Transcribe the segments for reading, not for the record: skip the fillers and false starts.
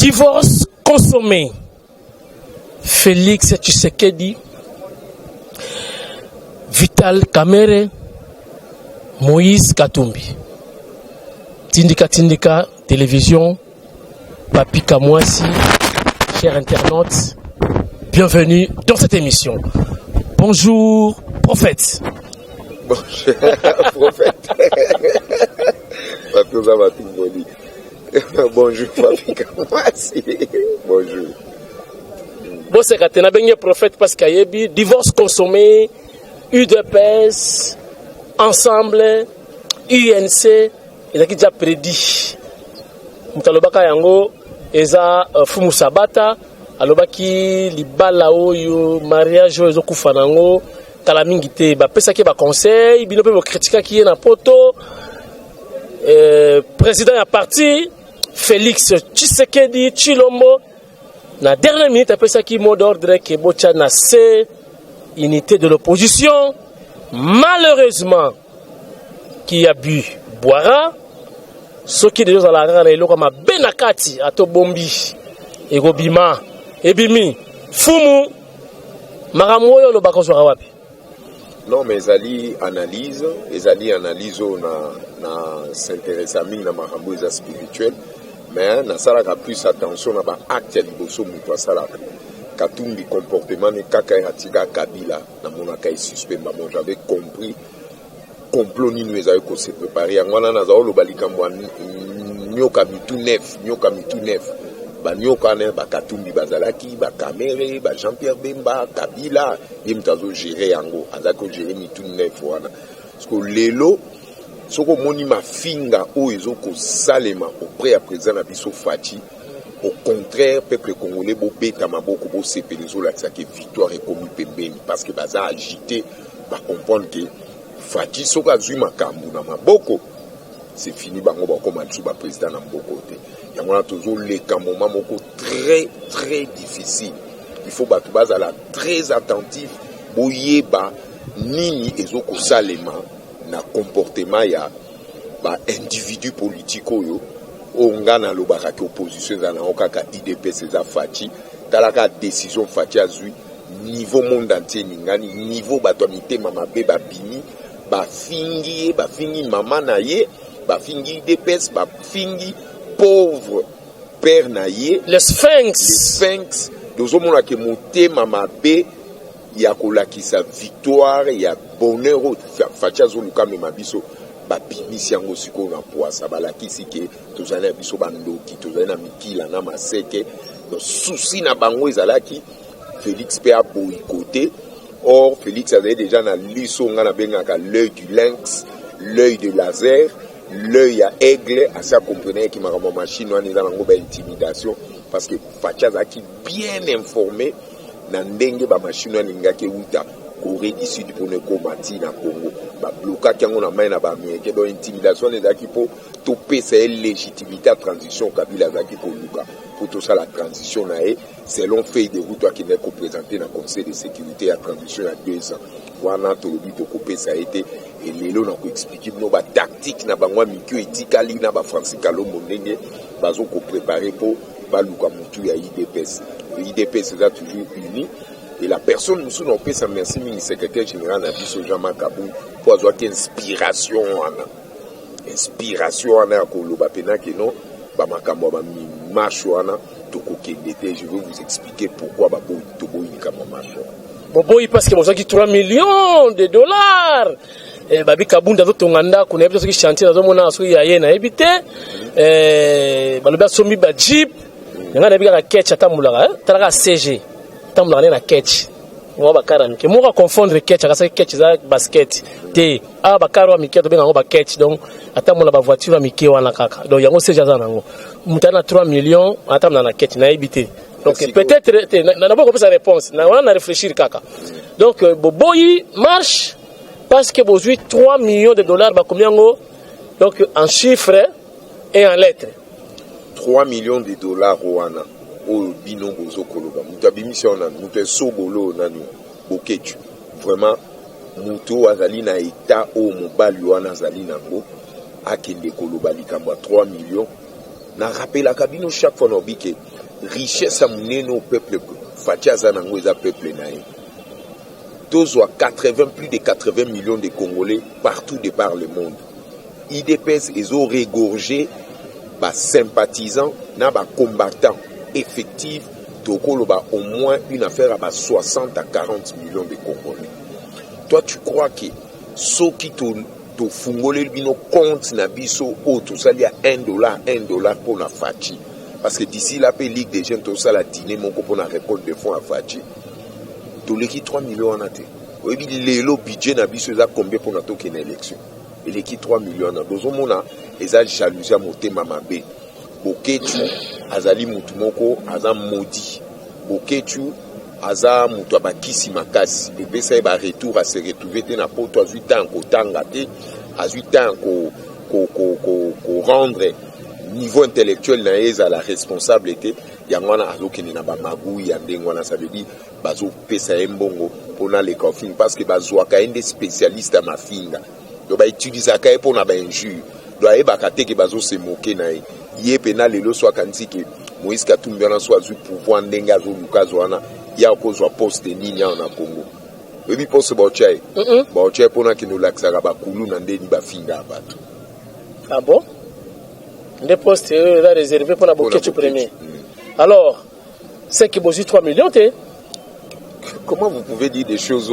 Divorce consommé. Félix Tshisekedi, Vital Kamerhe, Moïse Katumbi. Tindika Tindika Télévision, Papi Kamwasi, chers internautes, bienvenue dans cette émission. Bonjour, prophète. Bonjour, prophète. Papi oza matumboli. Bonjour, Papi Kamwasi. Bonjour. Boseka te, nabengi prophète parce qu'ayebi divorce consommé, UDPS, Ensemble, UNC, ezalaki déjà prédit. Moto alobaka yango eza Fumu Sabata, alobaki libala oyo, mariage oyo ezokufa nango kala mingi te. Bapesaki baconseil, bino mpe bokritikaki ye na poto. Président ya parti Félix Tshisekedi Tshilombo, na dernière minute, apesaki mot d'ordre ke botya na se unité de l'opposition. Malheureusement, qui a bu boira. Soki deja ozalaka kaka na eloko ya mabe na kati, ata obombi, ekobima. Ebimi. Fumu, makambo oyo olobaka ozwaka wapi? Non, mais ezali analyse, ezali analyse oyo na s'intéresse mingi na makambo eza spirituel, mais nasalaka plus attention na baacte ya liboso moto asalaka. Katumbi, comportement ne kaka ye atika Kabila, namonaka ye suspect. Bon, j'avais compris complot nini ezali kose préparer. Yango wana naza oloba likambo ya nyoka mitu neuf. Nyoka mitu neuf, banyoka wana, bakatumbi bazalaki, baKamerhe, ba Jean Pierre Bemba, Kabila, ye moto azogérer yango, azalaki kogérer mitu neuf wana. Parce que lelo soki omoni mafinga oyo ezokosalema auprès ya président na biso Fatshi, au contraire, peuple congolais, bobeta maboko, bosepela. Ezolakisaka victoire ekomi pembeni, parce que baza agité, bacomprendre ke Fatshi soki azwi makambo na maboko, c'est fini, bango bakóma lisusu baprésident na mboka te. Yango wana tozoleka moment moko très très difficile. Il faut bato bazala très attentif, boyeba nini ezokosalema na comportement ya baindividu politique oyo. Oyo nga nalobaka ke opposition eza nango kaka UDPS, eza Fatshi. Talaka décision Fatshi azwi, niveau monde entier eningani, niveau bato ya mitema mabe babimi, bafingi ye, bafingi mama na ye, bafingi UDPS, bafingi pauvre père na ye. Le Sphinx. Le Sphinx. Tozomona ke motema mabe ya kolakisa victoire ya bonheur oyo Fatshi azoluka mema biso, babimisi yango sikoyo na poasa, balakisi ke tozali na biso bandoki, tozali na mikila na maseke. Donc souci na bango ezalaki Félix mpe aboyikote. Or Félix azali déjà na liso, nga nabengaka l'œil du lynx, l'œil de laser, l'œil ya aigle. Asi akomprenaki makambo ya machine wana eza nango baintimidation, parce que Fatshi azalaki bien informé na ndenge bamachine wana elingaki euta Corée du Sud mpona ekóma ti na Congo. Bablokaki yango na mai na baaméricain. Donc intimidation wana ezalaki mpo topesa ye légitimité ya transition. Kabila azalaki koluka mpo tosala transition na ye selon feuille de route akendaki koprésenter na Conseil de sécurité ya transition ya 2 ans. Wana tolobi tokopesa ye te. Elelo na koexpliquer bino batactique na bango ya mike oyo etikali na bafrancis Kalombo, ndenge bazokoprépare mpo baluka motu ya UDPS. UDPS eza toujours uni. Et la personne mosusu na opesa merci mingi, secrétaire général na biso Jean-Marc Kabund, mpo azwaki inspiration wana, inspiration wana ya koloba mpena ke non, bamakambo ya bamarche wana tokokende te. Je vais vous expliquer pourquoi baboyi, toboyi likambo ya marche wana. Boboyi parce que bozwaki 3 millions de dollars. Babi Kabunda azotonga ndako, nayebi te soki chantier, nazomona soki ya ye, nayebi te. Balobi asombi bajeep. Yanga nayebi kaka ketch atambolaka, talaka CG atambolaka nde na ketch mwa bakara mike moko aconfondre ketch, akasaki ketch eza basket te. Awa bakara wa mike tobenga yango baketch. Donc atambola bavoiture ya mike wana kaka. Donc yango CG aza nango, moto aza na 3 millions atambola na ketch, nayebi te. Donc peut-être te naboyi kopesa réponse na wana, na réfléchir kaka. Donc boboyi marche parce que bozwi 3 millions de dollars, bakomi yango donc en chiffres et en lettres. 3 millions de dollars wana oyo bino bozokoloba, moto abimisi yango nani? Moto esobolo oyo nani? Boketu. Vraiment, moto oyo azali na état oyo mobali wana azali nango, akende koloba likambo ya 3 millions. Narapelaka bino chaque fois, naobi ke Richesse ya monene oyo peuple Fatshi aza nango eza peuple na ye. Tozwa 80, plus de 80 millions de Congolais partout de par le monde. UDPS ezo regorger ba sympathisants na ba combattants effectifs, tokoloba au moins une affaire ya ba 60 à 40 millions de Congolais. Toi, tu crois que soki to tofungoleli bino compte na biso oyo tosali ya 1 dollar 1 dollar mpona Fatshi, parce que d'ici là mpe Ligue des jeunes tosala dîner moko mpona récolte de fonds ya Fatshi, toleki 3 millions wana te. Oyebi lelo budget na biso eza combien mpona tokende élection? Eleki 3 millions wana. Bozomona, eza jalousie ya motema mabe. Boketshu azali mutu moko aza maudit. Boketshu aza moto ya bakisi makasi, epesa ye baretour, ase retrouve te na Poto, azwi temps kotanga te, azwi temps ko rendre niveau intellectuel na ye ezala responsable te. Yango wana azokende na bamagui ya ndenge wana. Ça veut dire bazopesa ye mbongo mpona aleka ofinga, parce que bazwaka ye nde spécialiste ya mafinga. Donc bautilisaka ye mpona bainjure. Donc ayebaka te ke bazose moke na ye. Ye mpena lelo so akanisi ke Moïse Katumbi wana so azwi pouvoir ndenge azoluka azwa wana, ye akozwa poste nini awa na Congo? Oyebi poste baotya ye? Baotya ye mpona akende olakisaka bakulu na ndeni bafinga ya bato. Ah bon, nde poste oyo eza réservé mpona Boketshu premier? Alors c'est que bozwi 3 millions te. Comment vous pouvez dire des choses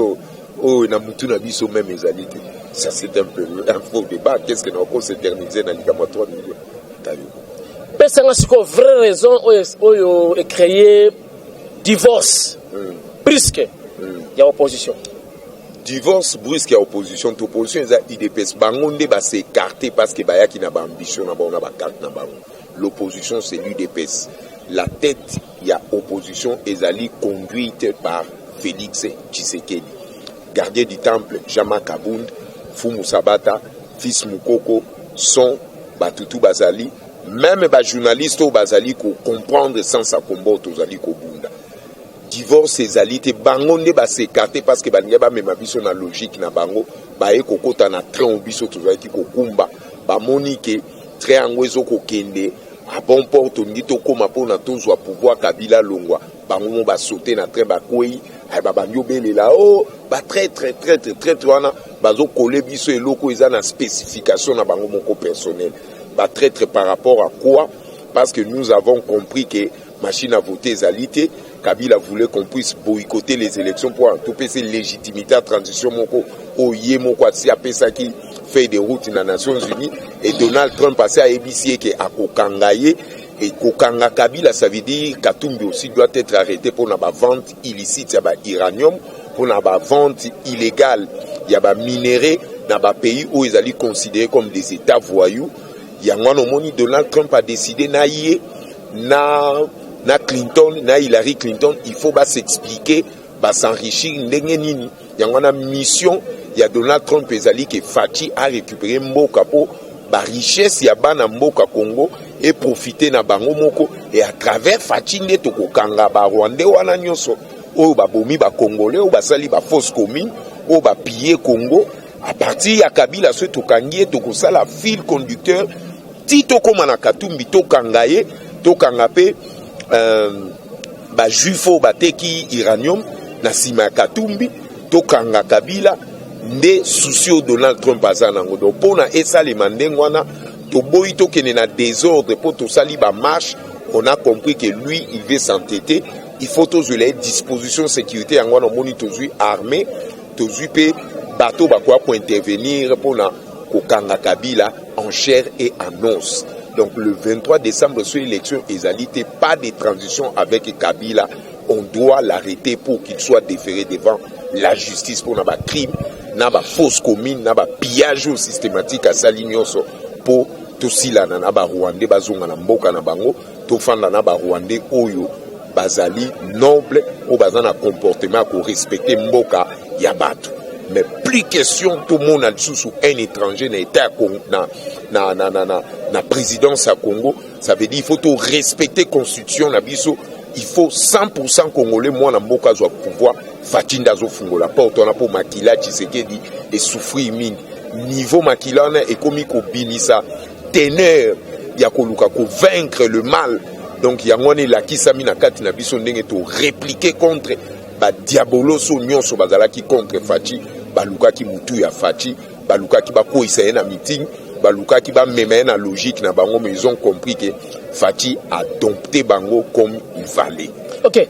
oyo na mutu na biso même ezali te? Ça, c'est un peu un faux débat. Qu'est-ce que nako s'éterniser na likambo ya 3 millions? Tayo. Pesanga sikoyo vraie raison oyo ecréer divorce brusque ya opposition. Divorce brusque ya opposition to opposition eza UDPS. Bango nde bas'écarter parce que bayaki na baambition na bango, na bacarte na bango. L'opposition, c'est l'UDPS. La tête ya opposition ezali conduite par Félix Tshisekedi, gardien du temple Jean-Marc Kabund, Fumu Sabata, Fils Mukoko, son batutu bazali même bajournaliste oyo bazali kocomprendre sens ya kombo tozali kobunda. Divorce ezali te. Bango nde bas'écarter parce que balingi bamema biso na logique na bango. Baye kokɔta na train oyo biso tozalaki kokumba, bamoni ke train yango ezokokende à bon port. Tolingi tokóma mpona tozwa pouvoir, Kabila longwa. Bango mo basaute na train, bakwei, babandi obelela o batraître, traître, traître. Wana bazokole biso eloko eza na spécification na bango moko personnel. Batraître par rapport à quoi? Parce que nous avons compris que machine à voter ezali te. Kabila voulait qu'on puisse boycotter les élections pour topesa légitimité ya transition moko oyo ye moko asi apesaki feuille de route na Nations Unies. Et Donald Trump asi ayebisi ye ke akokanga ye. Et kokanga Kabila, ça veut dire Katumbi aussi doit être arrêté mpona bavente illicite ya bauranium, mpona bavente illégale ya baminerai na bapays oyo ezali considéré comme des états voyous. Yango wana omoni Donald Trump a décidé na ye na Clinton, na Hillary Clinton, il faut bas'expliquer bas'enrichir ndenge nini. Yango wana mission ya Donald Trump ezali ke Fatshi arécupérer mboka mpo barichesse ya bana mboka Congo eprofite na bango moko. Et à travers Fatshi nde tokokanga barwandais wana nyonso oyo babomi bacongolais, oyo basali bafosse commune, oyo bapiller Congo à partir ya Kabila. Soki tokangi ye, tokosala fil conducteur ti tokóma na Katumbi, tokanga ye, tokanga mpe bajuif oyo bateki uranium na nsima ya Katumbi, tokanga Kabila. Nde souci oyo Donald Trump aza nango. Donc mpona esalema ndenge wana, toboyi tokende na désordre mpo tosali bamarche. On a compris que lui, il veut s'entêter. Il faut tozwela ye disposition sécurité. Yango wana omoni tozwi armée, tozwi mpe bato bakoya kointervenir mpona kokanga Kabila en chair et en os. Donc le 23 décembre, so élection ezali te, pas de transition avec Kabila. On doit l'arrêter pour qu'il soit déféré devant la justice mpona bacrime na bafosse commune, na bapillage oyo systématique asali nyonso, mpo tosilana na barwandais, bazonga na mboka na bango, tofanda na barwandais oyo bazali noble, oyo baza na comportement ya korespecter mboka ya bato. Mais plus question tomona lisusu un étranger na état ya Congo, na présidence ya Congo. Ça veut dire il faut to respecter constitution na biso. Il faut 100% congolais, mwana mboka azwa pouvoir. Fatshi nde azofungola porte wana mpo makila Tshisekedi esouffrir mingi. Niveau makila wana ekomi kobimisa teneur ya koluka kovaincre le mal. Donc yango wana elakisami na kati na biso ndenge torépliquer contre badiaboloso nyonso bazalaki contre Fatshi. Balukaki mutu ya Fatshi, balukaki bakweyisa ye na meeting, balukaki bamema ye na logique na bango, mais ils ont compris que Fatshi a dompté bango comme il fallait. Ok,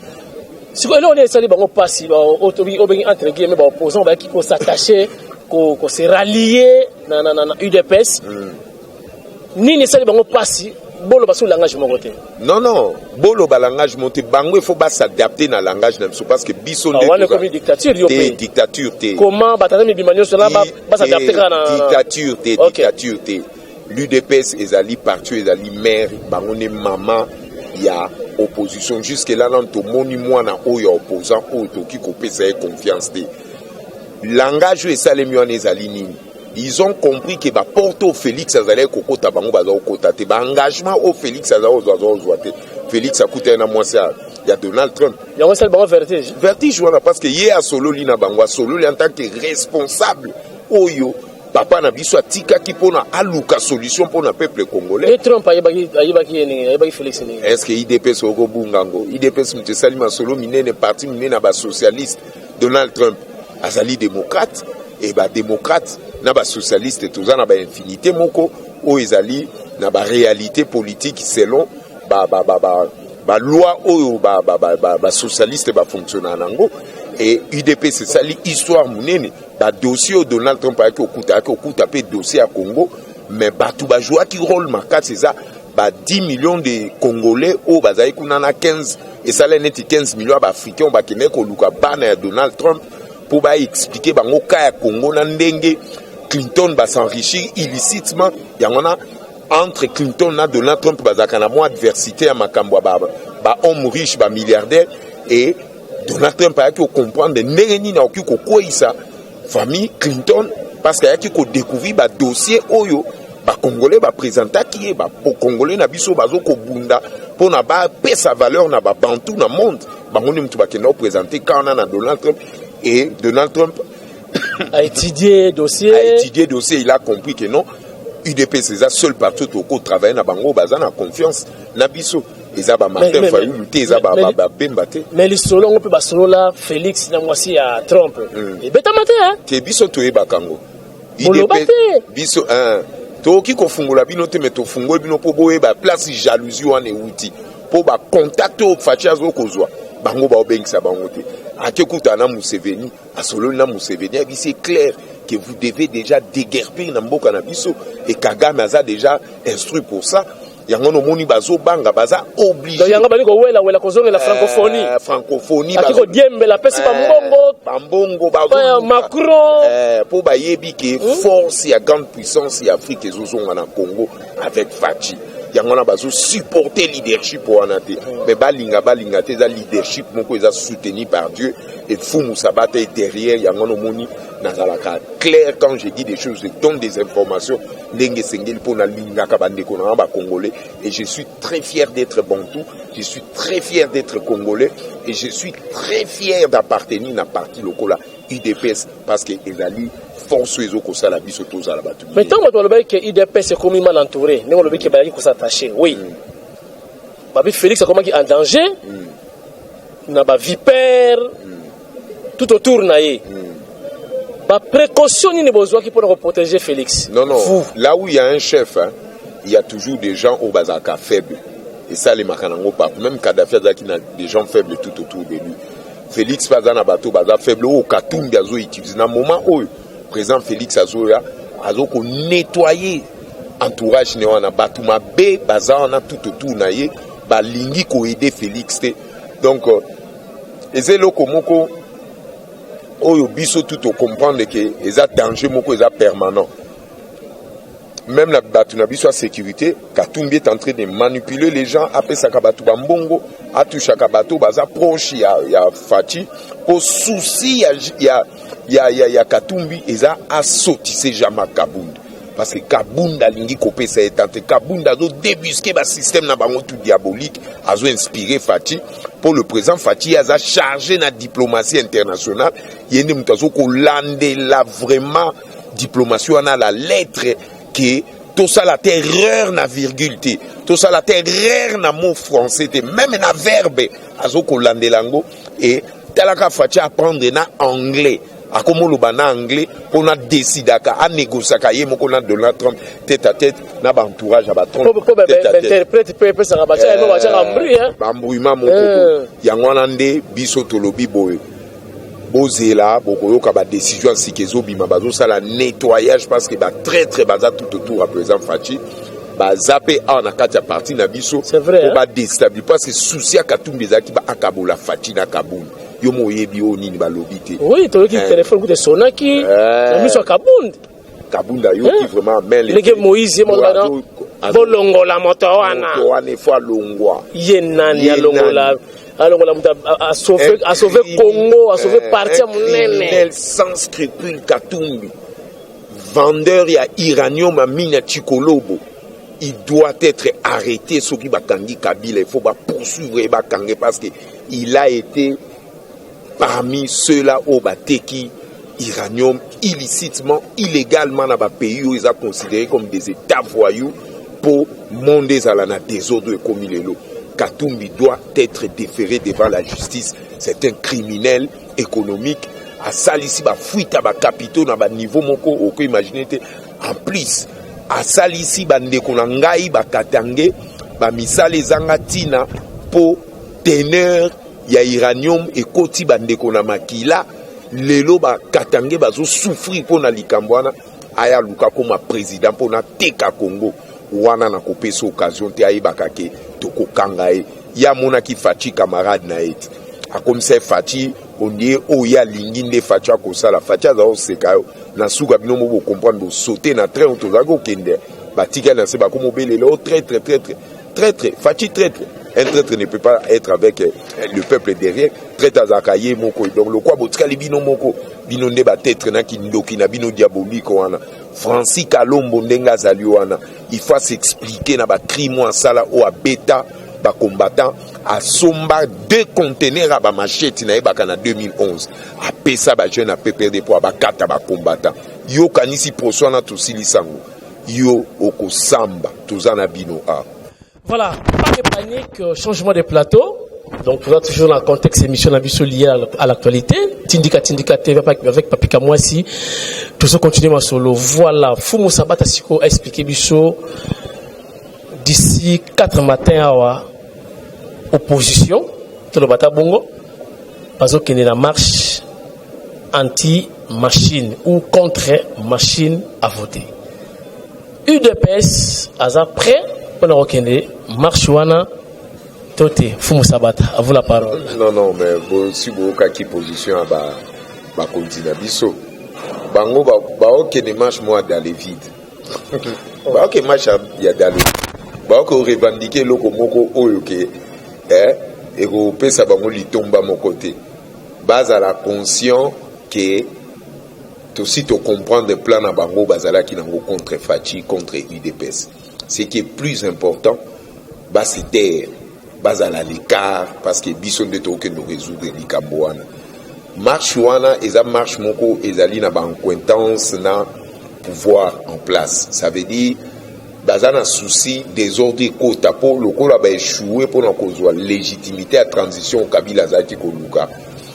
sikoyo eloko nini esali bango mpasi, obengi entre guillemets baopposant bayaki kos'attacher, kose rallier na UDPS? Nini esali bango mpasi? Boloba so langage moko te. Non, boloba langage moko te. Bango, il faut bas'adapter na langage na biso, parce que biso nde wana ekomi dictature yo. Te, dictature te. Comment batata mibima nyonso na bas'adapter kaka na Dictature te, dictature te. L'UDPS ezali parti, ezali mare, bango nde mama ya opposition. Jusque là, nanu tomoni mwana oyo ya opposant oyo tokoki kopesa ye confiance te. Langage oyo esalemi wana ezali nini? Ils ont compris que baporte oyo Félix azalaki kokota, bango baza kokota te. Baengagement oyo Félix aza kozwa, aza kozwa te. Félix akutani na mwasi ya Donald Trump. Yango esali bango vertige. Vertige wana, parce que ye asololi na bango, asololi en tant que responsable oyo papa na biso atikaki mpona aluka solution mpona peuple congolais. Ye Trump ayebaki ye ndenge ayebaki Félix ndenge? Est ce que UDPS okobunga ngo? UDPS moto esali masolo minene, parti minene ya basocialiste. Donald Trump azali démocrate, e badémocrate na basocialiste toza na bainfinité moko oyo ezali na baréalité politique selon baloi oyo basocialiste bafonctionnaka nango. E UDPS esali histoire monene. Badossier oyo Donald Trump ayaki okuta, ayaki okuta mpe dossier ya Congo, mais bato bajouaki rôle makasi. Eza ba 10 millions de Congolais oyo bazali kuna na 15, esala neti 15 millions ya baafricain oyo bakendeki koluka bana ya Donald Trump mpo baexpliquer bango ka ya Congo na ndenge Clinton bas'enrichir illicitement. Yango wana, entre Clinton na Donald Trump bazalaka na mwa adversité ya makambo ya bahomme riche, bamilliardaire. E Donald Trump ayaki kocomprendre ndenge nini akoki kokweyisa famille Clinton, parce que ayaki kodécouvrir badossier oyo bacongolais baprésentaki ye. Bacongolais na biso bazokobunda mpona bapesa valeur na babantu na monde. Bango nde motu bakenda koprésenter ka wana na Donald Trump, et Donald Trump a étudié dossier. A étudié dossier, il a compris que non, UDPS eza seul parti tokotravaille na bango, baza na confiance na biso. Eza bamartin Fayulu te, eza babemba te. Mais lisolo yango mpe basolola, Félix na mwasi ya Trump, ebetama te. Te, biso toyebaka yango. Boloba te. Biso tokoki kofungola bino te, mais tofungoli bino mpo boyeba place jalousie wana ewuti, mpo bacontact oyo Fatshi azokozwa, bango baobengisa bango te. Ake kutana na Museveni, asololi na Museveni, ayebisi clair que vous devez déjà déguerpir na mboka na biso, et Kagame aza déjà instruit pour ça. Yango nomoni bazobanga, baza obligé. Yango bali kowelawela kozongela francophonie. Francophonie. Aki kodiembela, apesi bambongo. Bambongo. Macron. Mpo bayebi ke force ya grande puissance ya Afrique ezozonga na Congo avec Fatshi. Yango wana bazosupporter leadership wana te. Mais balinga balinga te, eza leadership moko eza soutenu par Dieu et Fumu Sabata est derrière. Yango wana omoni nazalaka clair quand je dis des choses, je donne des informations ndenge esengeli, mpo nalingaka bandeko na nga bacongolais. Et je suis très fier d'être bantou, je suis très fier d'être congolais et je suis très fier d'appartenir na parti lokola UDPS, parce que ezali force oyo ezokosala biso tozala bato. Mais ntango bato balobaki ke UDPS ekomi mal entouré, ndenge olobi ke bayaki kos'attacher, oui, babi Félix akomaki en danger na bavipère tout autour na ye, baprécaution nini bozwaki mpona koprotéger Félix? Non. Vous. Là où il y a un chef, hein, il y a toujours des gens oyo bazalaka faible. Esalemaka nango partout. Même Kadhafi azalaki na des gens faibles tout autour de lui. Félix mpe aza na bato baza faible oyo Katumbi azoutiliser na moment oyo. Président Félix azoya, azokonettoyer entourage ne wana. Bato mabe baza wana tout autour na ye, balingi koaider Félix te. Donc eza eloko moko oyo biso tout tocomprendre ke eza danger moko eza permanent. Même na bato na biso ya sécurité, Katumbi est en train de manipuler les gens. Apesaka bato bambongo, atushaka bato baza proche ya Fatshi, mpo souci ya Katumbi eza asotise Jean-Marc Kabund, parce que Kabund alingi kopesa ye tante. Kabund azodébusquer basystème na bango tout diabolique, azoinspirer Fatshi, mpo le président Fatshi aza chargé na diplomatie internationale. Ye nde moto azokolandela vraiment diplomatie wana, la lettre, ke tosala te erreur na virgule te. Tosala te erreur na mot français te, même na verbe azokolandela yango. E talaka Fatshi apprendre na anglais, akomoloba na anglais mpo na décidaka, anégociaka ye moko na Donald Trump tête à tête, na baentourage ya batrump. Mpo bainterprète mpe epesaka batiaka embrouille. Baembrouillement moko. Yango wana nde biso tolobi boye: bozela, bokoyoka badécision ya sika ezobima. Bazosala nettoyage parce que batraître baza tout autour ya président Fatshi, baza mpe awa na kati ya parti na biso po badéstabiliser, parce que souci ya Katumbi ezalaki baakabola Fatshi na Kabund. Yo mo oyebi oyo nini balobi te. Oui, toyoki telefone kuta esonaki na miso ya Kabund. Kabund ayoki vraiment. Ndenge Moïse ye moko, bolongola moto wana. Moto wana efo alongwa. Ye nani alongola? Alongola moto asauve Congo, asauve parti ya monene. Sans scrupule, Katumbi, vendeur ya uranium, amine ya Chikolobo, il doit être arrêté. Soki bakangi Kabila, il faut bapoursuivre ye, bakange, parce que il a été parmi ceux-là oyo bateki uranium illicitement, illégalement, na bapays oyo eza considéré comme des états voyous, mpo monde ezala na désordre ekomi lelo. Katumbi doit être déféré devant la justice. C'est un criminel économique. Asalisi bafuite ya bacapitaux na baniveau moko okoimagine te. En plus, asalisi bandeko na ngai bakatange bamisala ezanga ntina, mpo teneur ya uranium ekoti bandeko na makila. Lelo bakatange bazosouffrir mpo na likambo wana. Aya luka koma président mpo na teka Congo wana, na kopesa occasion te. Ayebaka ke tokokanga ye. Ye amonaki Fatshi camarade na ye te, akomisa ye Fatshi ondie oyo ye alingi nde Fatshi akosala. Fatshi aza koseka yo na suka. Bino mo bocomprendre, bosaute na train oyo tozalaki kokende, batikali na se, bakoma obelela o traître, traître, traître, Fatshi traître. Un traître ne peut pas être avec le peuple derrière. Traître azalaka ye moko. Donc lokwa botikali bino moko, bino nde batraître na kindoki na bino diabolique wana. Francis Kalombo, ndenge azali wana, il faut s'expliquer na bacrime oyo asala, oyo abeta bacombattant. Asomba deux conteneurs ya bamachete, nayebaka na 2011, apesa bajeune ya PPRD mpo abakata bacombattant. Yokanisi poso wana, tosilisango yo okosamba, toza na bino a. Voilà, pas de panique, changement de plateau. Donc, on toujours dans le contexte émission na biso liée à l'actualité. Tindika Tindika TV avec Papi Kamwasi. Tout ça continue ma solo. Voilà, Fumu Sabata siko a expliqué biso d'ici 4 matins awa, opposition tout le bata bongo bazo kende la marche anti machine ou contre machine à voter. UDPS aza prêt pour na marche wana to te? Fumu Sabata, à vous la parole. Non, non, mais bosi boyokaki position ya bakonzi na biso. Bango baokende marche moko ya dans le vide, baoke marche ya dans le vide, baoke orevendiquer eloko moko oyo ke ekopesa bango litomba moko te. Bazala conscient ke tosi tocomprendre plan na bango bazalaki nango contre Fatshi, contre UDPS. Ce qui est plus important, base terre, bazala l'écart, parce que biso nde tokokende résoudre likambo wana. Marche wana eza marche moko ezali na baaccointance na pouvoir en place. Ça veut dire baza na souci désordre ekota, mpo lokola baéchoué mpona kozwa légitimité ya transition Kabila azalaki koluka,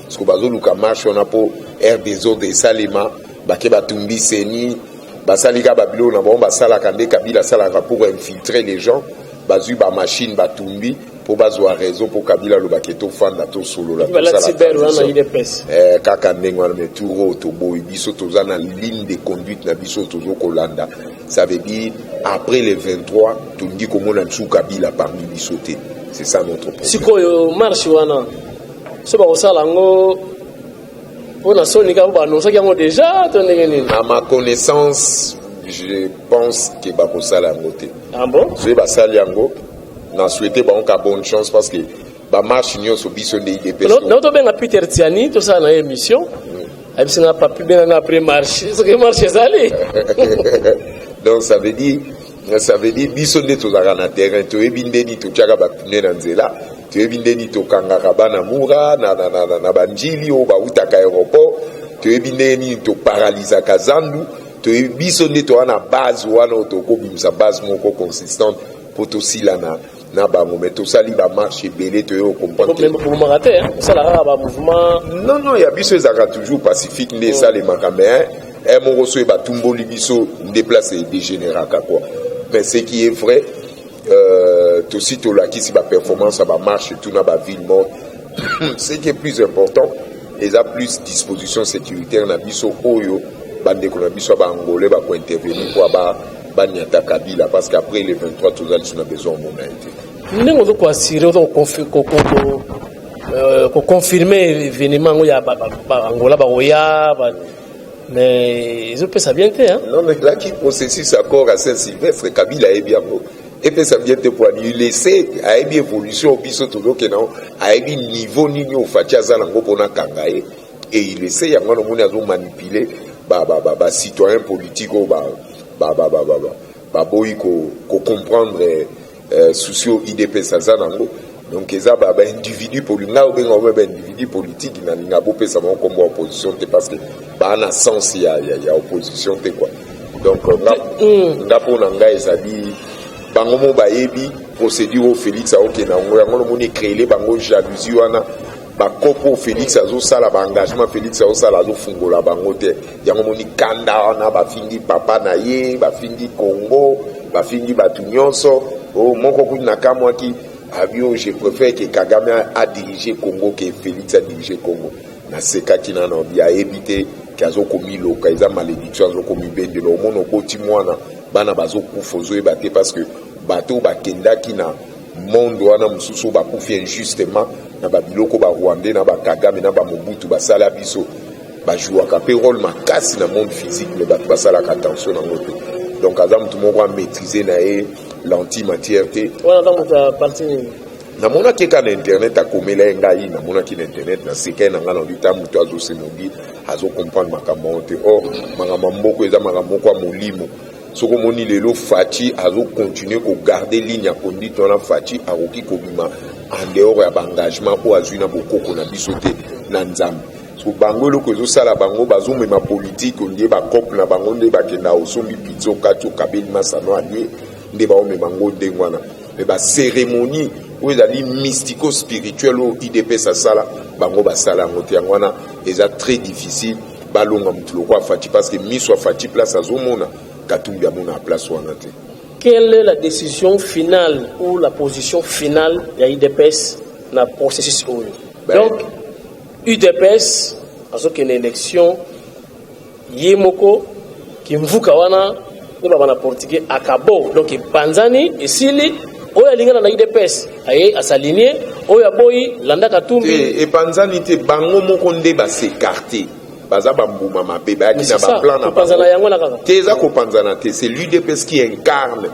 parce que bazoluka marche wana mpo aire désordre esalema, bake batumbi CENI, basali kaka babiloko na bango basalaka nde Kabila asalaka pour infiltrer les gens. Bazwi bamachine, batumbi mpo bazwa raison, mpo Kabila alobaki tofanda, tosolola. Kaka ndenge wana. Mais tour oyo toboyi. Biso toza na ligne de conduite na biso tozokolanda. Ça veut dire après le 23, tolingi komona lisusu Kabila parmi biso te. C'est ça notre problème. Sikoyo marche wana, so bakosala yango mpona soni kaka, baannonsaki yango déjà to ndenge nini? À ma connaissance, je pense ke bakosala yango te. Ah bon? Soki basali yango, na souhaite bango ka bonne chance, parce que bamarche nyonso, biso nde UDPS. Na tobenga Peter Tiani, tosala na ye émission. Ayebisi nga: "Papi, benga nga après marche, soki marche ezali." Donc ça veut dire biso nde tozalaka na terrain, toyebi ndeni totiaka bapneu na nzela, toyebi ndeni tokangaka bana mura na banjili oyo bautaka aéroport, toyebi ndenge nini toparalizaka zandu. Toyebi, biso nde toza na base wana oyo tokobimisa base moko consistante. mpo tosilana na bango. Mais tosali bamarche ebele, toye ocomprendre. Bobomaka te, osala kaka bamouvement? Non, ya biso ezalaka toujours pacifique nde esalemaka, mais un moko soki batumboli biso nde place edégénéraka quoi. Mais ce qui est vrai, tosi tolakisi baperformance ya bamarche tout na baville morte. Ce qui est plus important eza plus disposition sécuritaire na biso oyo bandeko na biso ya baangolais bakointervenir mpo baniata Kabila, parce que après le 23 toza liso na besoin omona ye te. Ndenge ozo koassurer, ozo koconfirme événement yango ya baangola bakoya, mais ezopesa bien te. Non, elaki processus accord à Saint Sylvestre. Kabila ayebi yango, epesa bien te po ani lese ayebi évolution biso tozokende yango, ayebi niveau nini oyo Fatshi aza nango mpona kanga ye et il essaie. Yango wana omoni azomanipule bacitoyen politique oyo baboyi kocomprendre souci oyo UDPS aza nango. Donc eza baindividu poli, ngai obenga obe baindividu politique, nalinga bopesa bango nkombo ya opposition te, parce que baa na sens ya opposition te quoi. Donc nga mpo na ngai ezali bango mo bayebi procédure oyo Félix aokende yango. Yango nomoni ecréele bango jalousie wana, bakopo oyo Félix azosala, baengagement Félix azosala, azofungola bango te. Yango moni kanda wana, bafingi papa na ye, bafingi Congo, bafingi bato nyonso. Oyo moko kutu nakamwaki, abi oyo: "Je préfère que Kagame adirige Congo que Félix adirige Congo." Nasekaki nano, abi ayebi te ke azokomiloka, eza malédiction, azokomibendela. Omona oboti mwana, bana bazokufa, ozoyeba te, parce que bato bakendaki na monde wana mosusu oyo bakufi injustement na babiloko barwandais na bakagame na bamobutu basala biso, bajouaka mpe rôle makasi na monde physique, mais bato basalaka attention nango te. Donc aza motu moko amaîtrise na ye l'antimatière te. Wana aza moto ya parti nini? Namonaki eka na internet, akomela ye ngai, namonaki na internet, naseka ye na ngai na lobi ta moto azosemobi, azocomprendre makambo yango te. Or makambo ya mboka eza makambo moko ya molimo. Soki omoni lelo Fatshi azocontinue kogarde ligne ya conduite wana, Fatshi akoki kobima en dehors ya baengagement oyo azwi na bokoko na biso te, na Nzambe. So bango eloko ezosala bango, bazomema politike ondie bacope na bango nde bakenda osombi pizza, okati, okabeli masano, alie, nde baomema ngo ndenge wana. Mais bacérémonie oyo ezali mystico spirituel oyo UDPS asala, bango basala yango te. Yango wana eza très difficile balonga motu lokola Fatshi, parce que miso ya Fatshi, place azomona, Katumbi amona place wana te. Quelle est la décision finale ou la position finale ya UDPS na processus oyo? Ben, donc UDPS azokende élection ye moko, kimvuka wana nde baba na portugais acabou. Donc epanzani, esili. Oyo alingana na UDPS aye asalinie, oyo aboyi landa Katumbi. Te, epanzani te. Bango moko nde bas'écarter, baza bambuma mabe, bayaki na baplan na kopanzana yango na kaka. Te, eza kopanzana te. C'est l'UDPS qui incarne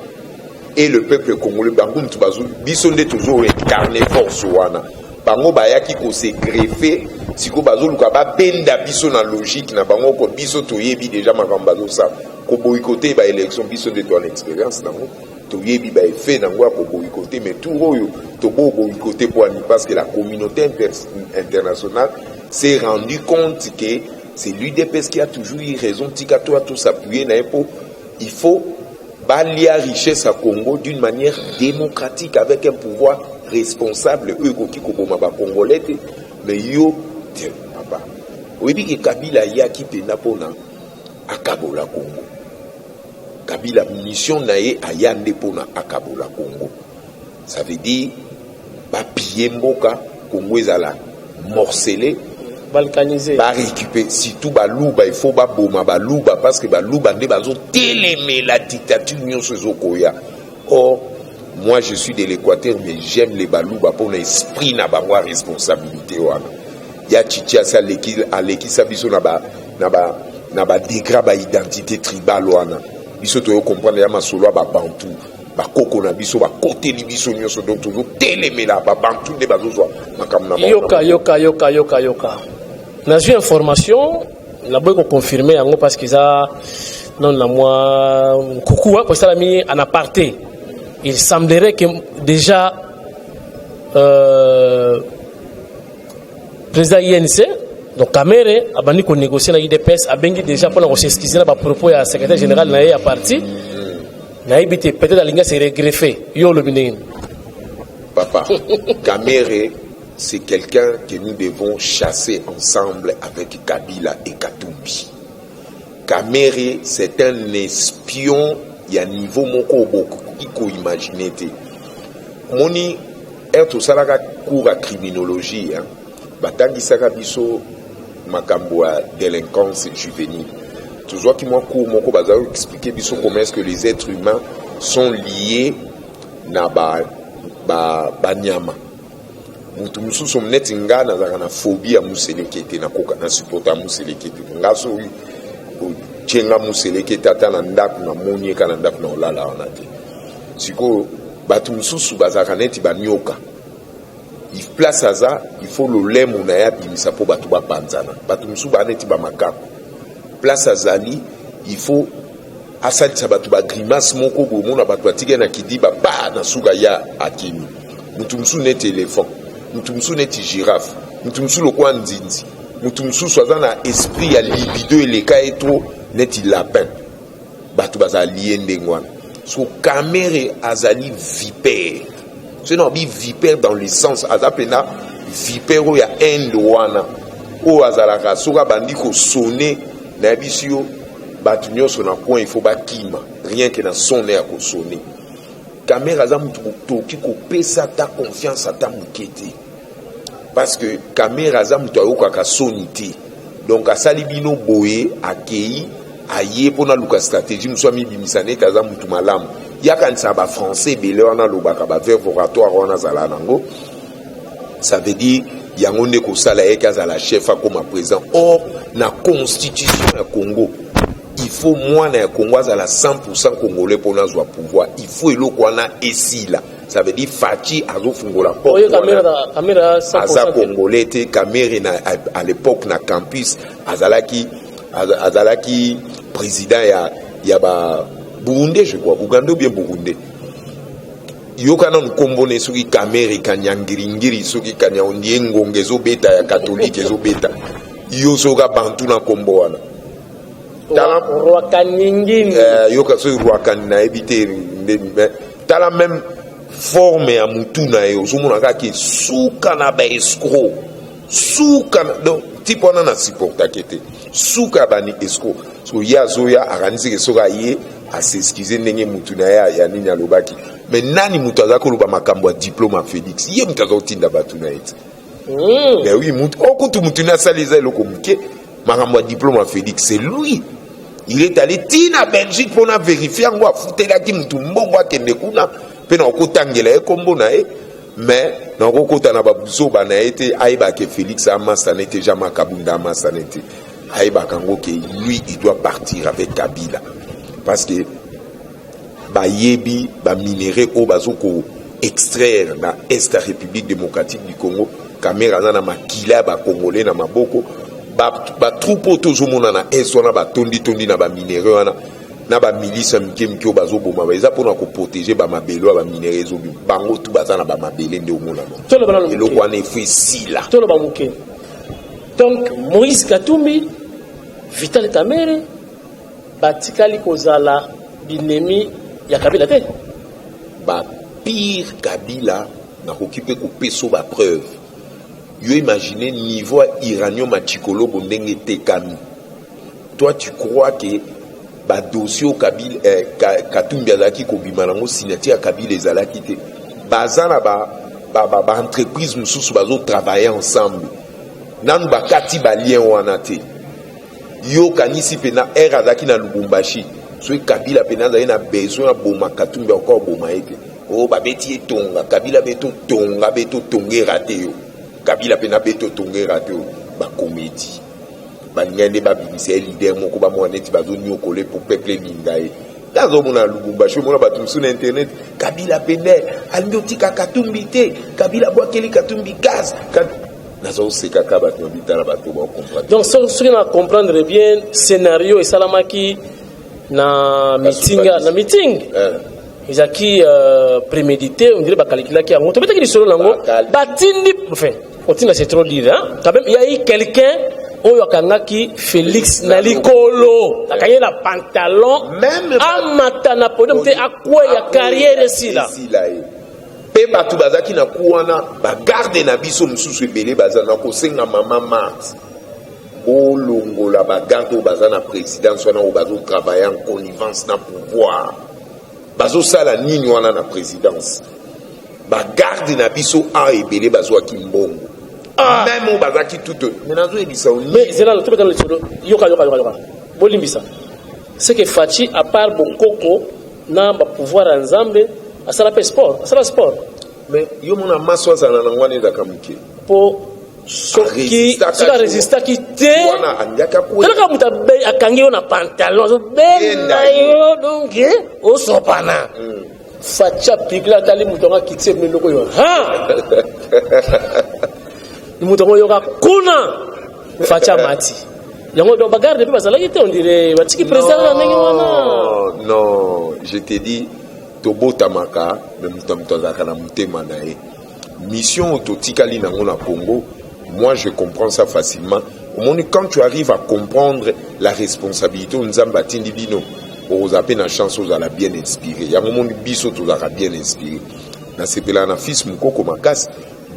et le peuple congolais. Bango mutu bazo, biso nde tozo incarne force wana. Bango bayaki kose greffer, sikoyo bazoluka babenda biso na logique na bango ko. Biso toyebi déjà makambo bazosala, koboycotter baélection. Biso nde towana expérience nango, toyebi baeffet nango ya koboycotter. Mais tour oyo toboboycotter po ani? Parce que la communauté internationale s'est rendu compte que c'est l'UDPS qui a toujours eu raison. Tika to s'appuyer na ye po il faut balia richesse à Congo d'une manière démocratique avec un pouvoir responsable oyo ekoki koboma bacongolais te. Mais yo te, papa, oyebi ke Kabila ayaki mpenza mpona akabola Congo. Kabila, mission na ye, aya nde mpona akabola Congo. Ça veut dire bapille mboka Congo, ezala morcelé, balkanisé. Barécupérer surtout Baluba. Il faut baboma Baluba, parce que Baluba nde bazotelemela dictature nyonso ezokoya. Or moi, je suis de l'Équateur, mais j'aime les Baluba mpona esprit na bango ya responsabilité wana ya Chichi. Asi alekisa biso na badegré baidentité tribale wana. Biso toyo comprendre ya masolo ya babantu, bakoko na biso bakoteli biso nyonso. Donc tozotelemela babantu nde bazozwa makambo na bango. Yoka, yoka, yoka, yoka, yoka, nazwi information, naboyi koconfirme yango parce que eza nano na mwa nkuku po esalami en aparté. Il semblerait que déjà président UNC, donc Kamerhe, abandi konégocier na UDPS, abengi déjà mpona kos'excuser na bapropos ya secrétaire général na ye ya parti. Nayebi te, peut-être alingi ase regreffer. Yo olobi ndenge nini? Papa, Kamere, c'est quelqu'un que nous devons chasser ensemble avec Kabila et Katumbi. Kamere, c'est un espion ya niveau moko bokoki koimaginer te. Moni ere tosalaka cours ya criminologie, hein, batangisaka biso makambo ya délinquance juvénile. Tozwaki mwa cours moko, bazali expliquer biso comment est-ce que les êtres humains sont liés na banyama. Mutu mosusu neti nga, nazalaka na phobie ya museleke te, nakoka na supporter ya museleke te. Nga soki otie nga museleke te, ata na ndako namoni eka na ndako na olala wana te. Sikoyo bato mosusu bazalaka neti banyoka. Place aza, il faut lolemo na ye abimisa mpo bato bapanzana. Bato mosusu baa neti bamakaku. Place azali, il faut asalisa bato bagrimace moko boye, omona bato batikali na kidiba pa na suka ya akimi. Mutu mosusu neti éléphant, mutu mosusu neti girafe, mutu mosusu lokola nzinzi, mutu mosusu aza na esprit ya libido eleka ye trop neti lapin. Bato bazala lié ndenge wana. So Kamere azali vipère. Soki nabi vipère dans le sens, aza mpena vipère oyo ya Inde wana, oyo azalaka soki abandi kosonner, nayebisi yo, bato nyonso na coin il faut bakima, rien que na son ya kosonner. Kamere aza motu tokoki kopesa ata confiance ata moke te, parce que Kamere aza moto ayokaka soni te. Donc asali bino boye, akei aye mpona luka stratégie mosusu, amibimisa neti aza motu malamu. Yakanisaka bafrançais ebele wana, alobaka baverbe oratoire wana, azala nango, ça veut dire yango nde kosala yeke azala chef, akoma président. Or na constitution ya Congo, il faut mwana ya Congo azala 100 congolais mpona azwa pouvoir. Il faut eloko wana esila. Ça veut dire Fatshi azofungola porte. Aza congolais te. Kamere na, à l'époque na campus, azalaki président ya ba Burundais, je crois, Ougandais ou bien Burundais. Yoka nanu nkombo ne, soki Kamere Kanyangiringiri, soki Kanyandie, ngonga ezobeta ya katolike ezobeta yo, soki abantu na nkombo wana. Rwakaningini. Yoka, soki Rwakani, nayebi te. Tala même forme ya mutu na ye, ozomona kaka suka na baescroc, suka. Donc type wana na supportake te, suka ya bani escroc. So ye azoya, akanisiki soki aye as'excuser ndenge mutu na ye ya nini alobaki. Mais nani moto aza koloba makambo ya diplôme ya Félix? Ye moto aza kotinda bato na ye te. Mais oui, mutu okutu mutu ne asali eza eloko moke. Makambo ya diplôme ya Félix, c'est lui, il est allé tina Belgique mpona vérifier yango. Afutelaki mutu mbongo akende kuna mpe na okotangela ye nkombo na ye. Mais nakokota na babuzoba na ye te. Ayebaka Félix amasana te, Jean-Marc Kabunda amasana te. Ayebaka yango ke lui, il doit partir avec Kabila, parce que bayebi baminerais oyo bazoko extraire na est ya République démocratique du Congo. Kamere aza na makila ya bacongolais na maboko. Batroupe oyo tozomona na est wana, batonditondi na baminerais wana na bamilice ya mike mike oyo bazoboma, eza mpona koprotéger bamabele oyo baminerais ezobima. Bango tu baza na bamabele nde omonana. Eloko wana efo esila. Toloba moke. Donc Moïse Katumbi, Vital Kamere batikali kozala binemi ya Kabila te. Bapire Kabila, nakoki mpe kopesa bapreuve. Yo imagine niveau ya uranium ya Chikolobo ndenge etekami. Toi, tu crois que badossier oyo Kabila, Katumbi azalaki kobima nango, signature ya Kabila ezalaki te? Baza na baentreprise ba mosusu bazotravailler ensemble, nanu bakati balien wana te. Yo kanisi mpena ere azalaki na Lubumbashi, soki Kabila mpena azali na besoin aboma Katumbi, akoka koboma ye te? Oyo babeti ye tonga, Kabila beto tonga, beto tonga erate yo. Kabila mpena beto tonga erate yo. Bacomédie balingai nde babimisa ye leader moko, bamona neti bazoniokola po peuple elinga ye. Nazomona na Lubumbashi, omona bato mosusu na internet: Kabila pene alingi otika Katumbi te, Kabila abwakeli Katumbi gaz. Nazosekaka bato na bitala, bato bacomprendre. Donc soki na comprendre bien, scénario esalamaki na meeting, na meeting ezalaki prémédité, on dirait bakalikilaki yango. Tobetaki lisolo nango, batindi, enfin kotinda, c'est trop dire, hein? Quand même il y a eu quelqu'un Oyo akangaki Félix na likolo, akangi ye na pantalon, amata na podium te, akweya, carrière esila. Esila ye. Mpe bato bazalaki na ku wana, bagarde na biso mosusu ebele baza na kosenga mama Marte, bolongola bagarde oyo baza na présidence wana, oyo bazotravaille en connivence na pouvoir. Bazosala nini wana na présidence? Bagarde na biso a ebele bazwaki mbongo. Même oyo bazalaki tout, mais nazoyebisa yo. Mais zela, tobetana lisolo. Yoka, yoka, yoka, yoka, bolimbisa. C'est que Fatshi, à part bokoko na bapouvoir ya Nzambe, asala mpe sport, asala sport. Mais yo mona maso azala nango wana ezalaka moke. Mpo soki Arésistaka. Soki arésistaki te, wana alingaki akwea. Talaka moto akangi yo na pantalon, azobenda Benda ye. yo, donc osopana. Fatshi apikla, atali moto yango, akiti eloko oyo, ha, moto yango oyoka kuna. Fatshi amati yango, donc bagarde mpe bazalaki te, on dirait batiki président na ndenge wana. Non, non, je te dis, tobotamaka, mais moto ya moto azalaka na motema na ye. Mission oyo totikali nango na Congo, moi je comprends ça facilement. Omoni, quand tu arrives à comprendre la responsabilité oyo Nzambe atindi bino, okozala mpe na chance ozala bien inspiré. Yango omoni, biso tozalaka bien inspiré. Nasepelaka na fils Mokoko makasi.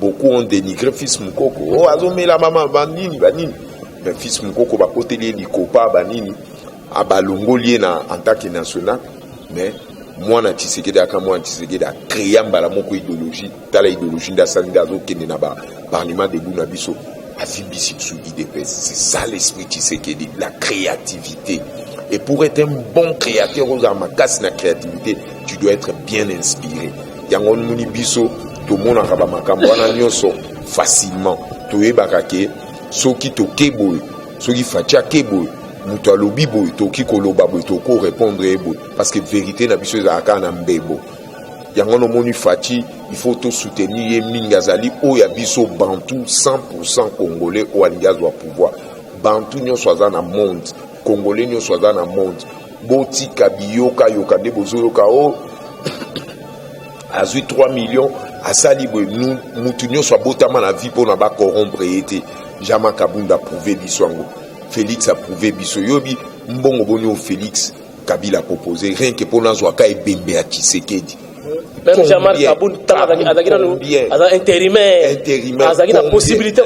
Beaucoup ont dénigré fils Mokoko, oh, azomela mama banini banini, mais fils Mokoko, bakoteli ye likopa banini, abalongoli ye na en tant que national. Mais mwana Tshisekedi aka, mwana Tshisekedi acréa mbala moko idéologie. Tala idéologie nde asali, nde azokende na baparlement debout na biso, avimbisi biso UDPS. C'est ça l'esprit Tshisekedi, la créativité. Et pour être un bon créateur, ozala makasi na créativité, tu dois être bien inspiré. Yango moni biso tomonaka bamakambo wana nyonso facilement. Toyebaka ke soki toke boye, soki Fatshi ake boye, moto alobi boye, tokoki koloba boye, tokoki korépondre ye boye, parce que vérité na biso ezalaka kaka na mbebo. Yango nomoni Fatshi, il faut tosoutenir ye mingi. Azali oyo ya biso bantu 100 congolais oyo alingi azwa pouvoir. Bantu nyonso aza na monde, congolais nyonso aza na monde, botika biyokayoka nde bozoyoka o azwi 3 millions, asali boye. Mutu nyonso abotama na vie mpona bacorrompre ye te. Jean-Marc Kabund aprouve biso yango, Félix aprouve biso. Yobi mbongo boni oyo Félix Kabila proposé rien que mpona azwaka ebembe ya Tshisekedi? Même Jean-Marc Kabund, ntango azalaki nanu aza intérimaire, Intérimaire, azalaki na combien? possibilité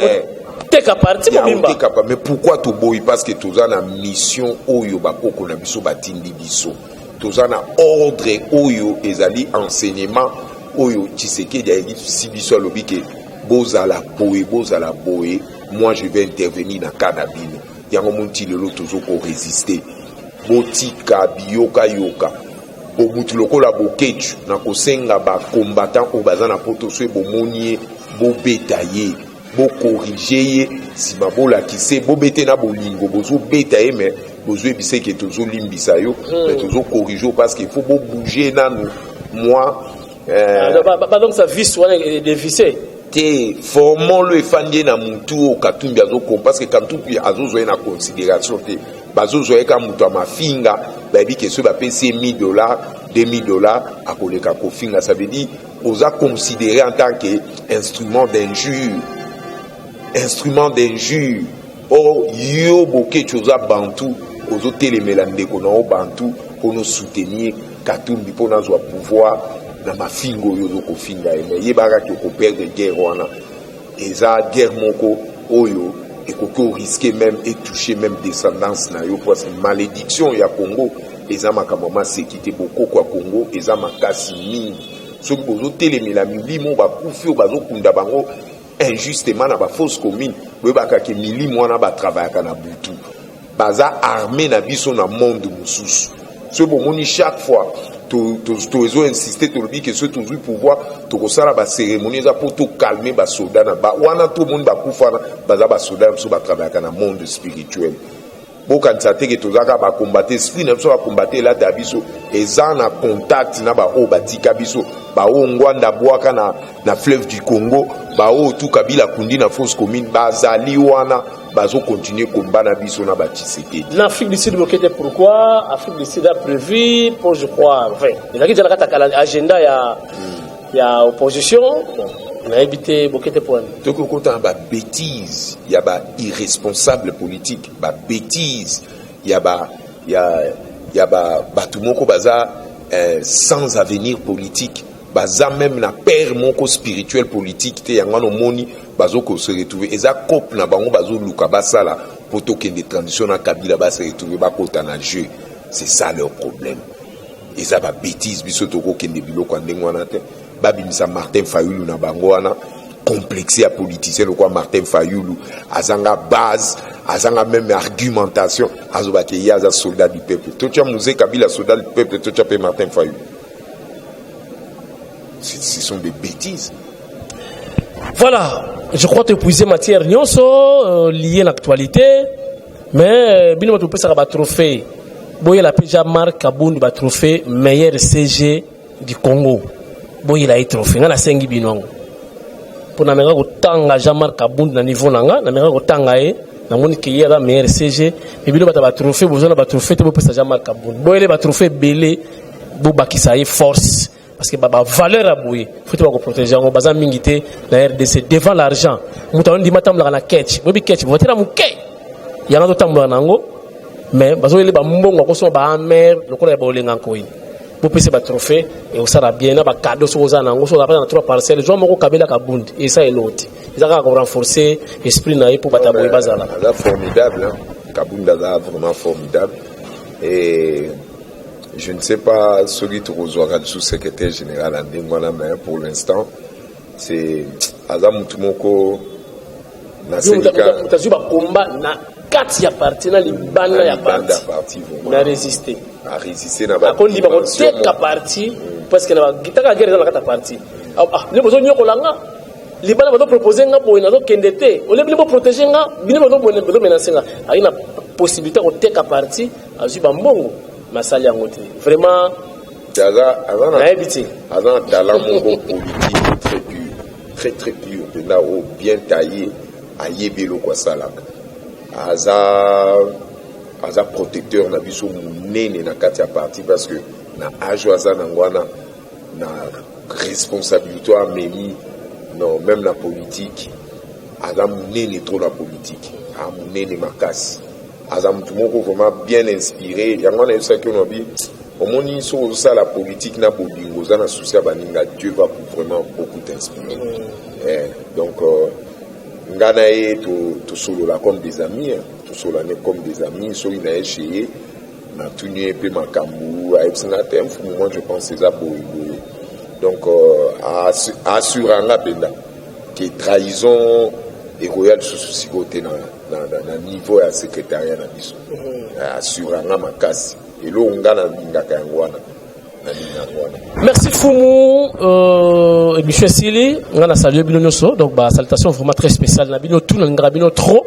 koteka parti Ya mobimba. oteka pa. Mais pourquoi toboyi? Parce que toza na mission oyo bakoko na biso batindi biso. Toza na ordre oyo ezali enseignement oyo Tshisekedi ayebisi biso. Alobi ke bozala boye, bozala boye, moi je vais intervenir na cas na bino. Yango monti lelo tozokorésister. Botika biyokayoka. Bomutu lokola Bokecu, na kosenga bacombattant oyo baza na poto, so bomoni ye, bobeta ye, bocorriger ye, nsima bolakise, bobete na bolingo. Bozobeta ye, mais bozoyebisa eke tozolimbisa yo, mais tozocorriger parce que faut bobouge nanu moi. Bazongisa vice wana devise. Te, formolo efandi ye na mutu oyo Katumbi azokoma, parce que Katumbi azozwa ye na considération te. Bazozwa ye kaka moto ya mafinga. Bayebi ke soki bapesi ye 1000 $, 2000 $, akoleka kofinga. Ça veut dire oza considéré en tant que instrument d'injure, instrument d'injure. Or yo Bokeci, oza bantu, ozotelemela ndeko na yo bantu mpona osoutenir Katumbi mpona azwa pouvoir na mafinga oyo ozokofinga ye. Mais yebaka ke okoperdre guerre wana. Eza guerre moko oyo ekoki orisquer même etoucher même descendance na yo, parce que malédiction ya Congo eza makambo ya maseki te. Bokoko ya Congo eza makasi mingi. Soki bozotelemela milimo bakufi oyo bazokunda bango injustement na bafosse commune, boyebaka ke milimo wana batravaillaka na butu, baza armé na biso na monde mosusu. Soki bomoni, chaque fois tozo-insiste, tolobi ke soki tozwi pouvoir, tokosala bacérémonie, eza mpo tocalmer basoda na ba wana. Tomoni bakufa wana, baza basoda na biso, batravaillaka na monde spirituel. Bokanisa te ke toza kaka bakombate. Esprit na biso bakombate elata ya biso eza na contact na baoyo batika biso, baoyo Ngwanda bwaka na fleuve du Congo, baoyo tu Kabila kundi na fosse commune. Bazali wana, bazocontinue komba na biso na baTshisekedi. Na Afrique du Sud bokete, pourquoi Afrique du Sud a prévu pour, je crois, enfin ezalaki déjà na kati ya agenda ya opposition. Bon. Nayebi te, boke te po wani. Toki kokota na babêtise ya ba irresponsable politique, babêtise ya ba ya ya ba bato moko baza sans avenir politique, baza même na père moko spirituel politique te. Yango wana omoni bazokose retrouver, eza cope na bango bazoluka basala mpo tokende transition na Kabila, base retrouver, bakota na jeu. C'est ça leur problème. Eza babêtise. Biso tokokende biloko ya ndenge wana te. Babimisa Martin Fayulu na bango wana, complexe ya politicien lokola Martin Fayulu, azanga base, azanga même argumentation, azobaki ye aza soldat du peuple. Totya Mzee Kabila soldat du peuple, totya mpe Martin Fayulu. Ce sont des bêtises. Voilà, je crois épuisé matière nyonso liée à l'actualité, mais bino bato opesaka batrophée, boyela mpe Jean-Marc Kabund batrophée meilleur SG du Congo. Boyela ye trophée. Nga nasengi bino yango mpo nameka kotanga Jean-Marc Kabund na niveau na nga, nameka kotanga ye, namoni ke ye aza meilleur SG. Mais bino bato ya batrophée, bozwa na batrophée te, bopesa Jean-Marc Kabund, boyele batrophée ebele, bobakisa ye force, parce que bavaleur ya boye faut te bakoprotege yango. Baza mingi te na RDC. Devant l'argent, moto andima atambolaka na ketch. Boyebi ketch, voiture ya moke yango azotambolaka na yango, mais bazoyele bambongo, akosoma baamer lokola ya baolenga nkoi. Bopesa batrophée, ekosala bien na bacadeau. Soki oza nango, soki oza na trois parcelles, zwa moko kabelaka Bunde, esa eloko te, eza kaka korenforcer esprit na ye mpo bato ya boye bazala. Aza formidable, hein? Kabund aza vraiment formidable et je ne sais pas soki tokozwaka lisusu secrétaire général ya ndenge wana, mais pour l'instant c'est aza mutu moko. Moto azwi bakomba na kati ya parti na libanda ya parti na résister. Arésister na akondima koteka parti, parce que na bagitaka guerre eza na kati ya parti. Bino bozonyokola nga libanda, bazopropose nga boye, nazokende te. Ole bino boprotege nga, bino bazomenace nga. Ayi na possibilité koteka parti, azwi bambongo, masali yango te vraiment. Nayebi te. Aza na talent moko politique très pur, très très pur mpenza, oyo bien taillé. Ayebi eloko asalaka. Aza protecteur na biso monene na kati ya parti, parce que na age oyo aza nango wana, na responsabilité oyo amemi, non, même na politique aza monene trop. Na politique aza monene makasi, aza motu moko vraiment bien inspiré. Yango wana yebisaki ono bi omoni, soki ozosala politique na bolingo, oza na souci ya baninga, Dieu va vraiment beaucoup t'inspirer. Donc nga na ye tosolola comme des amis, tosolola ne comme des amis. Soki na ye chez ye, natuni ye mpe makambo, ayebisi nga te: "Mfumu, moi je pense eza boye boye." Donc assure nga mpenza ke trahison ekoya lisusu sikoyo te na niveau ya secrétariat na biso. Assure nga makasi. Eloko nga nalingaka yango wana, nalinga yango wana. Merci Fumu. Émission esili. Nga na salue bino nyonso, donc basalutation vraiment très spéciale na bino tout. Nalingaka bino trop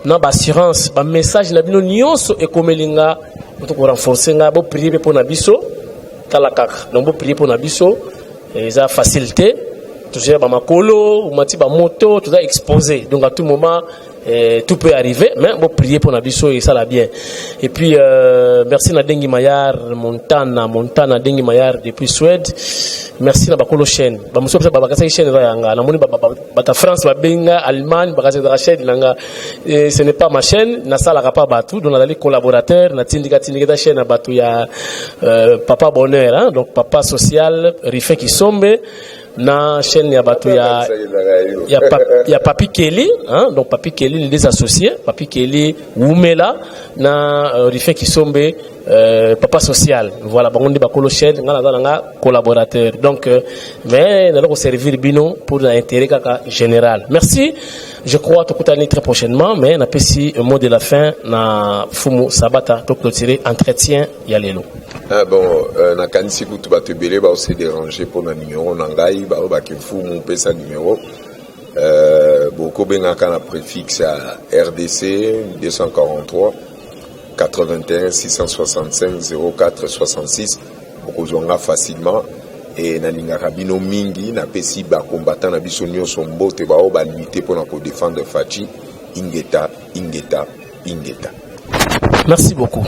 na baassurance, bamessage na bino nyonso ekomeli nga moto korenforce nga. Boprie mpe mpo na biso. Tala kaka, donc boprie mpo na biso. Eza facile te, tozoya bamakolo, omati bamoto, toza exposé, donc à tout moment tout peut arriver. Mais bon, prier pour na biso et ça la bien. Et puis merci na Dengi Mayar Montana, Montana Dengi Mayar depuis Suède. Merci na bakolo chaîne. Ba muso ba bakasa chaîne va yanga. Na moni ba ba France, ba benga Allemagne, ba kasa chaîne nanga. Et ce n'est pas ma chaîne, na sala pas batu, donc na collaborateur na tindika tindika chaîne na batu ya Papa Bonheur, hein, donc Papa Social Rife Kisombe, na chaîne ya bato ya Papi Kelly, hein, donc Papi Kelly, les deux associés, Papi Kelly Wumela na Rife Kisombe, Papa Social. Voilà, bango nde bakolo chaîne, nga naza nanga collaborateur. Donc mais naza koservir bino pour l'intérêt kaka général. Merci, je crois tokutani très prochainement, mais napesi mot de la fin na Fumu Sabata to clôturer entretien ya lelo. Ah bon, nakanisi kutu bato ebele baose déranger mpona numéro na ngai. Balobaki: "Mfumu, mpesa numéro." Bokobengaka na préfixe ya RDC 243 81 665 04 66, bokozwa nga facilement. E nalingaka bino mingi. Napesi bacombattant na biso nyonso mbote, bao balutte mpona kodefendre Fatshi. Ingeta, ingeta, ingeta. Merci beaucoup.